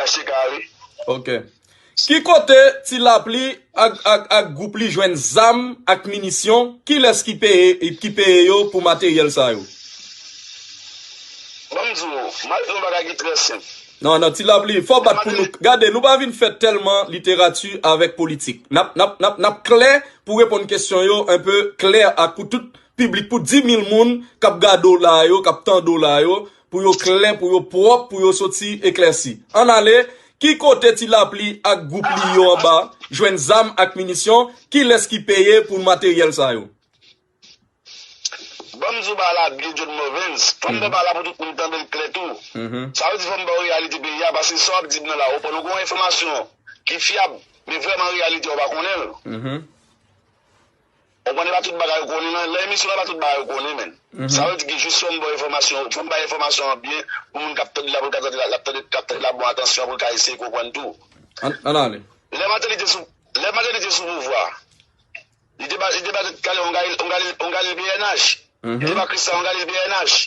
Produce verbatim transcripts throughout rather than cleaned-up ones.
Che kare. Ok. Ki kote Ti Lapli ak, ak, ak gwoup li jwenn zam ak minisyon? Kilès ki peye, ki peye yo pou materyèl sa yo? Ban m di w, m al di w yon bagay ki trè senp. Non, non, Ti Lapli, fò bat pou nou. Gade, nou pa vin fè tèlman literati avèk politik. N ap, n ap, n ap, n ap klè pou reponn kesyon yo enpe klè ak pou tout piblik, pou dis mil moun k ap gade w la yo, k ap tande w la yo, pou yo klè, pou yo pwòp, pou yo soti eklèsi. Ann ale, ki kote Ti Lapli ak gwoup li yo anba jwenn zam ak minisyon? Kilès ki peye pou materyèl sa yo? Ban m di w bagay la byen, John Morvens. Fò m fè bagay la pou tout moun tande l klè tou. Sa vle di fò m ba w reyalite peyi a, paske sa w ap di m nan la, ou konprann, ou gen yon enfòmasyon ki fyab, men vrèman reyalite a ou pa konnen l. Ou konprann, e pa tout bagay ou konnen nan, nan emisyon an, pa tout bagay ou konnen, men. Sa vle di ki jis fò m ba w enfòmasyon, fò m bay enfòmasyon an byen, pou moun k ap tande la, pou l ka tande la, l ap tande, k ap tande la bon atansyon, pou l ka eseye konprann tou. Ann, ann ale. Lè Martelly te sou, lè Martelly te sou pouvwa, li te ba, li te ba tèt kale yon galil, yon galil, yon galil P N H. Li te ba Kristan yon galil P N H.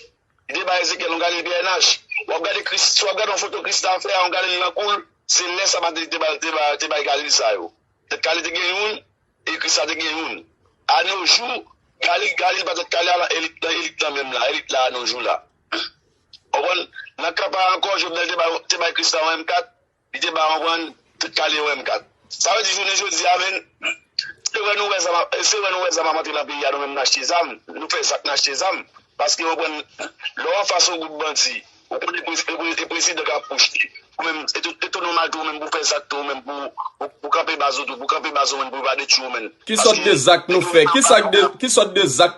Li te ba Ezekyèl yon galil P N H. W ap gade Kris, si w ap gade yon foto Kristan fè a, yon galil nan kou l, se lè sa Martelly te ba, te ba, te bay galil sa yo. Tèt kale te gen youn, e Kristan te gen youn. A no jou, galil, galil pa tèt kale a, elit lan, elit lan menm la, elit la a no jou la. Ou konprann? Nan kanpay ankò, Jovenel te bay, te bay Kristan yon M kat, li te ba, ou konprann, tèt kale yon M kat. Sa vle di jounen jodi a, men, se wè nou wè zam ap, se wè nou wè zam ap antre nan peyi a, nou menm n achte zam, nou fè zak n achte zam, paske, ou konprann, lè w anfas yon gwoup bandi, ou konnen e prezidan k ap pwoche, ou menm, e tou, e tou nòmal tou, ou menm pou fè zak tou, ou menm pou, pou, pou kanpe baz ou tou, pou kanpe baz ou menm, pou yo pa detwi ou menm. Ki sòt de zak nou fè? Ki sòt de, ki sòt de zak